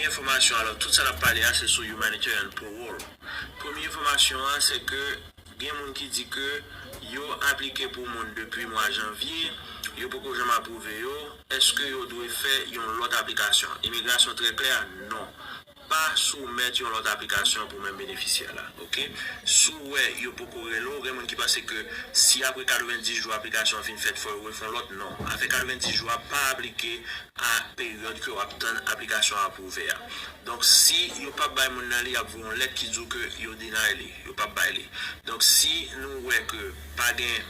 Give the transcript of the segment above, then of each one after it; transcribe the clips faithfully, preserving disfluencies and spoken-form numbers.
Enfòmasyon, alò, tout sa n ap pale a, se sou humanitarian parole. Premye enfòmasyon an, se ke gen moun ki di ke yo aplike pou moun depi mwa janvye, yo poko janm apwouve yo, èske yo dwe fè yon lòt aplikasyon? Imigrasyon trè klè, non. Pa soumèt yon lòt aplikasyon pou menm benefisyè la, oke? Si w wè yo poko rele w, gen moun ki panse ke si apre katrevenndis jou aplikasyon an fin fèt, fò yo refè yon lòt, non. Afè katrevenndis jou a pa aplike a peryòd ke w ap tann aplikasyon an apwouve a. Donk, si yo p ap bay moun nan li, y ap voye yon lèt ki di w ke yo deny li, yo p ap bay li. Donk, si nou wè ke pa gen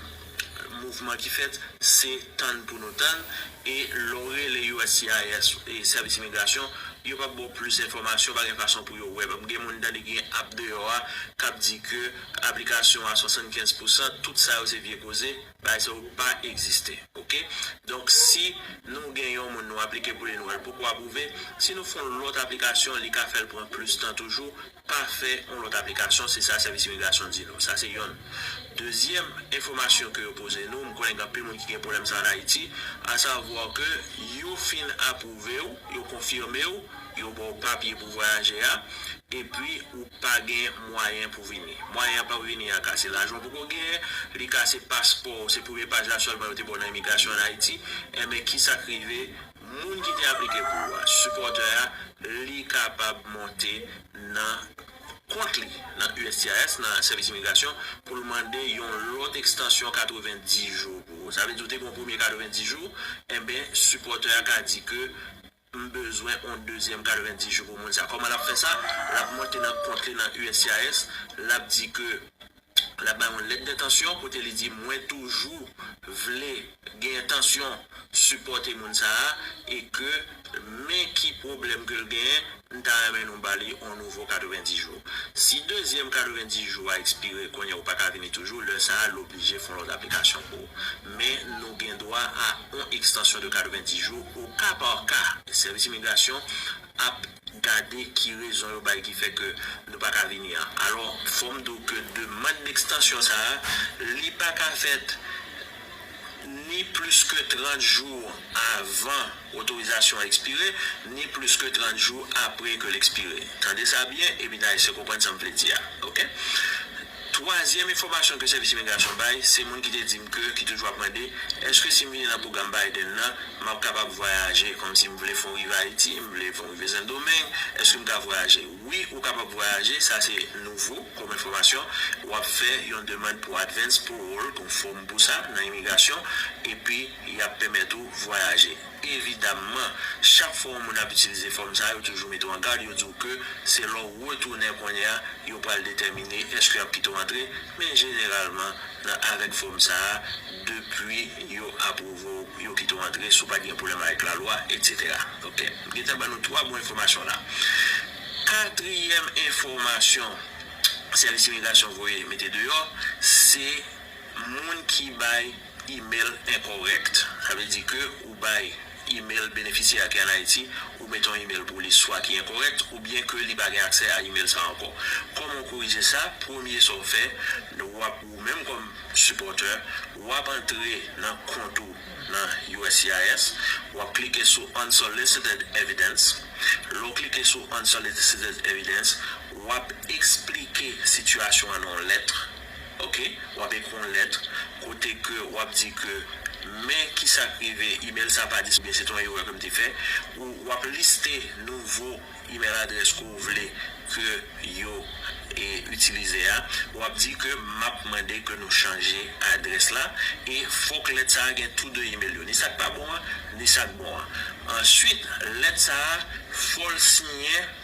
mouvman ki fèt, se tann pou nou tann. E lè w rele U S C I S e sèvis imigrasyon, yo p ap ba w plis enfòmasyon, pa gen fason pou yo wè. Gen moun tande gen app deyò a k ap di ke aplikasyon a swasannkenz pousan, tout sa yo se vye koze, bagay sa yo pa egziste, oke? Donk, si nou gen yon moun nou aplike pou li, nou wè l poko apwouve, si nou fè yon lòt aplikasyon, li ka fè l pran plis tan toujou, pa fè yon lòt aplikasyon, se sa sèvis imigrasyon di nou. Sa se yonn. Dezyèm enfòmasyon ke yo poze nou, m konnen gen anpil moun ki gen pwoblèm sa ann Ayiti, asavwa ke yo fin apwouve w, yo konfime w, yo ba w papye pou vwayaje a, epi ou pa gen mwayen pou vini. Mwayen an pa vini a ka se lajan w poko genyen, li ka se paspò w, se premye paj la sèlman yo te ba w nan imigrasyon ann Ayiti. Enben, kisa k rive? Moun ki te aplike pou ou a, sipòtè a, li kapab monte nan kont li nan U S C I S, nan sèvis imigrasyon, pou l mande yon lòt ekstansyon katrevenndis jou pou ou. Sa vle di ou te gen yon premye katrevenndis jou, enben, sipòtè a ka di ke m bezwen yon dezyèm katrevenndis jou pou moun sa. Kòman l ap fè sa? L ap monte nan kont li nan U S C I S, l ap di ke l ap bay yon lèt dentansyon kote li di, mwen toujou vle gen entansyon sipòte moun sa a, e ke men ki pwoblèm ke l genyen, m ta renmen nou ba li yon nouvo katrevenndis jou. Si dezyèm katrevenndis jou a ekspire, kounye a ou pa ka vini toujou, lè sa a, l oblije fè yon lòt aplikasyon pou ou. Men nou gen dwa a yon ekstansyon de katrevenndis jou, o ka pa ka. Sèvis imigrasyon ap gade ki rezon yo bay ki fè ke nou pa ka vini an. Alò, fò m di w ke demann ekstansyon sa a, li pa ka fèt ni plis ke trant jou avan otorizasyon an ekspire, ni plis ke trant jou apre ke l ekspire. Tande sa byen, epi n a eseye konprann sa m vle di a, oke? Twazyèm enfòmasyon ke sèvis imigrasyon bay, se moun ki te di m ke, ki toujou ap mande, èske si m vini nan pwogram Biden nan, m ap kapab vwayaje, kòmsi m vle fè yon rive Ayiti, m vle fè yon rive Sendomeng, èske m ka vwayaje? Wi, ou kapab vwayaje, sa se nouvo kòm enfòmasyon. W ap fè yon demann pou advance parole, yon fòm pou sa, nan imigrasyon, epi y ap pèmèt ou vwayaje. Evidamman, chak fwa yon moun ap itilize fòm sa, yo toujou mete w an gad, yo di w ke se lè w retounen kounye a, yo pral detèmine èske y ap kite w antre, men jeneralman, nan, avèk fòm sa a, depi yo apwouve w, yo kite w antre, si w pa t gen pwoblèm avèk lalwa, etsetera. Oke? M gentan ban nou twa bon enfòmasyon la. Katriyèm enfòmasyon sèvis imigrasyon voye mete deyò, se moun ki bay email enkòrèk. Sa vle di ke ou bay email benefisyè a ki ann Ayiti, ou mete yon email pou li swa ki enkòrèk, oubyen ke li pa gen aksè a email sa ankò. Kòman w korije sa? Premye sa w fè, w ap, ou menm kòm sipòtè, w ap antre nan kont ou nan U S C I S, w ap klike sou Unsolicited Evidence. Lè w klike sou Unsolicited Evidence, w ap eksplike sitiyasyon an nan yon lèt. Oke? W ap ekri yon lèt kote ke w ap di ke men kisa k rive, email sa pa disponib, se te yon erè ke m te fè. Ou w ap liste nouvo email adrès ke w vle ke yo e, itilize a. W ap di ke m ap mande ke nou chanje adrès la. E fòk lèt sa a gen tou de email yo, ni sa k pa bon an, ni sa k bon an. Answit, lèt sa a, fò l siyen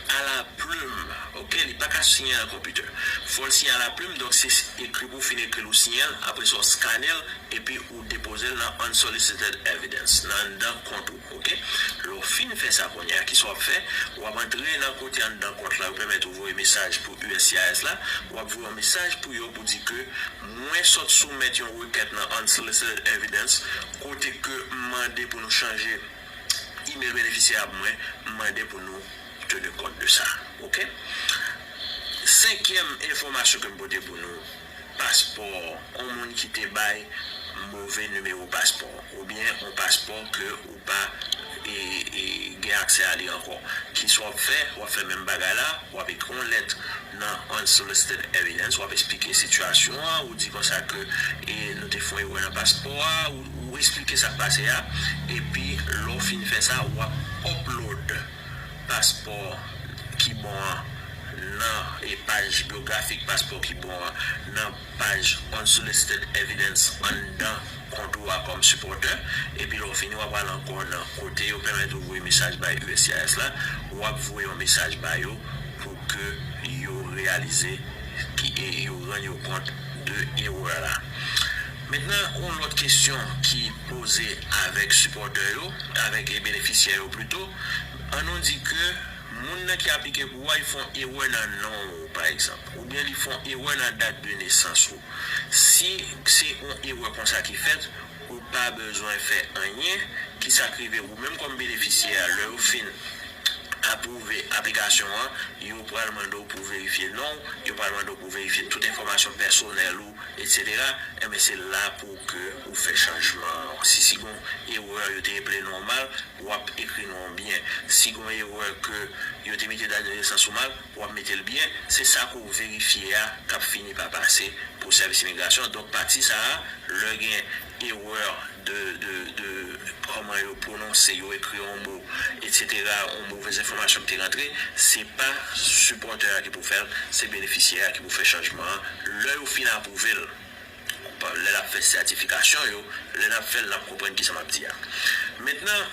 a la plim, oke? Li pa ka siyen nan konpitè. Fò l siyen a la plim, donk se ekri pou w fin ekri l, ou siyen l, apre sa w skane l, epi ou depoze l nan unsolicited evidence, nan anndan kont ou, oke? Lè w fin fè sa kounye a, kisa w ap fè? W ap antre nan kote anndan kont la, yo pèmèt ou voye mesaj pou U S C I S la, w ap voye yon mesaj pou yo pou di ke mwen sot soumèt yon rekèt nan unsolicited evidence, kote ke m mande pou nou chanje email benefisyè a pou mwen, m mande pou nou teni kont de sa. Oke? Senkyèm enfòmasyon ke m pote pou nou, paspò, yon moun ki te bay move nimewo paspò, oubyen yon paspò ke ou pa e, e, gen aksè a li ankò. Kisa w ap fè? W ap fè menm bagay la, w ap ekri yon lèt nan unsolicited evidence, w ap eksplike sitiyasyon an, ou di konsa ke e, nou te fè yon erè nan paspò a, ou, ou eksplike sa k pase a, epi lè w fin fè sa, w ap upload paspò ki bon an nan e paj byografik paspò ki bon an nan paj unsolicited evidence anndan kont ou a kòm sipòtè, epi lè w fini w ap al ankò nan kote yo pèmèt ou voye mesaj bay U S C I S la, w ap voye yon mesaj ba yo pou ke yo reyalize ki e yo rann yo kont de erè la. Mentnan, yon lòt kesyon ki poze avèk sipòtè yo, avèk e benefisyè yo plito, ann nou di ke moun nan ki aplike pou ou a, li fè yon erè nan non ou, pa egzanp, oubyen li fè yon erè nan dat de nesans ou. Si se yon erè konsa ki fèt, ou pa bezwen fè anyen. Kisa k rive ou menm kòm benefisyè a, lè yo fin apwouve aplikasyon an, yo pral mande w pou verifye non w, yo pral mande w pou verifye tout enfòmasyon pèsonèl ou, etsetera. Enben, se la pou ke ou fè chanjman an. Si, si gon erè, yo te eple non w mal, w ap ekri non w byen. Si gon erè ke yo te mete dat de nesans ou mal, w ap mete l byen. Se sa ke w verifye a k ap fini pa pase pou sèvis imigrasyon. Donk, pati sa a, lè gen erè de, de, de kòman yo pwononse, yo ekri yon mo, etsetera, yon movèz enfòmasyon ki te rantre, se pa sipòtè a ki pou fè l, se benefisyè a ki pou fè chanjman an. Lè yo fin apwouve l, lè l ap fè sètifikasyon yo, lè n ap fè l, n ap konprann kisa m ap di a. Mentnan,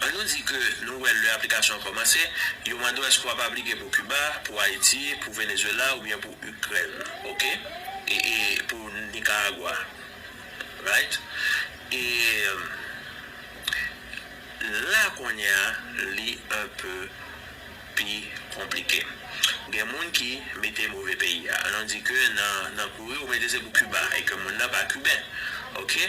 ann nou di ke nou wè lè aplikasyon an kòmanse, yo mande w èske w ap aplike pou Kiba, pou Ayiti, pou Venezuela oubyen pou Ikrèn, oke? E, e pou Nikaragwa, right? E, la kounye a, li un peu pi konplike. Gen moun ki mete move peyi a. Ann nou di ke nan, nan kouri, ou mete se pou Kiba, e ke moun nan pa kiben. Oke?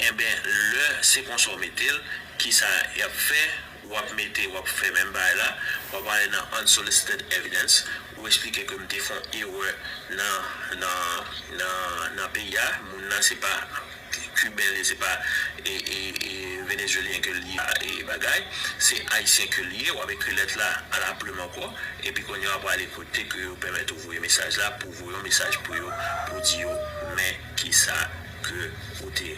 Enben, lè se konsa w mete l, kisa y ap fè? W ap mete, w ap fè menm bagay la, w ap ale nan unsolicited evidence, ou eksplike ke m te fè yon erè nan, nan, nan, nan peyi a, moun nan se pa kiben li, se pa e, e, e venezuelyen ke li ye, e bagay, se ayisyen ke li ye, w ap ekri lèt la a la plim ankò, epi kounye a w ap ale kote ke yo pèmèt ou voye mesaj la, pou voye yon mesaj pou yo, pou di yo, men kisa ke ou te,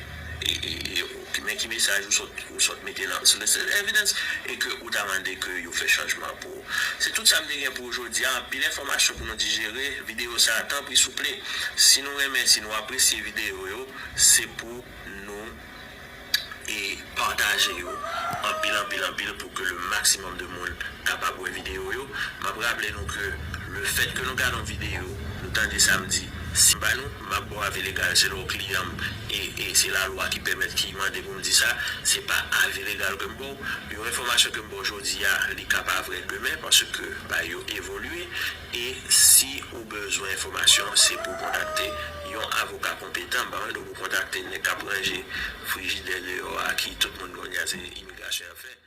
e, e, e, men ki mesaj ou sot, ou sot mete nan unsolicited evidence, e ke ou ta mande ke yo fè chanjman pou ou. Se tout sa m te gen pou jodi a. Anpil enfòmasyon pou nou dijere. Videyo sa a, tanpri, souple, si nou renmen, si nou apresye videyo yo, se pou nou e pataje yo anpil, anpil, anpil pou ke le maximum de moun kapab wè videyo yo. M ap raple nou ke le fèt ke nou gade yon videyo, nou tande sa m di, si m ba nou, m ap ba w avi legal, se lè w kliyan m, e, e se lalwa ki pèmèt, ki mande pou m di sa, se pa avi legal ke m ba w. Yon enfòmasyon ke m ba w jodi a, li ka pa vrè demen, paske bagay yo evolye, e si ou bezwen enfòmasyon, se pou w kontakte yon avoka konpetan. M pa mande w pou w kontakte nèg k ap ranje frijidè deyò a, ki tout moun kounye a se imigrasyon y ap fè.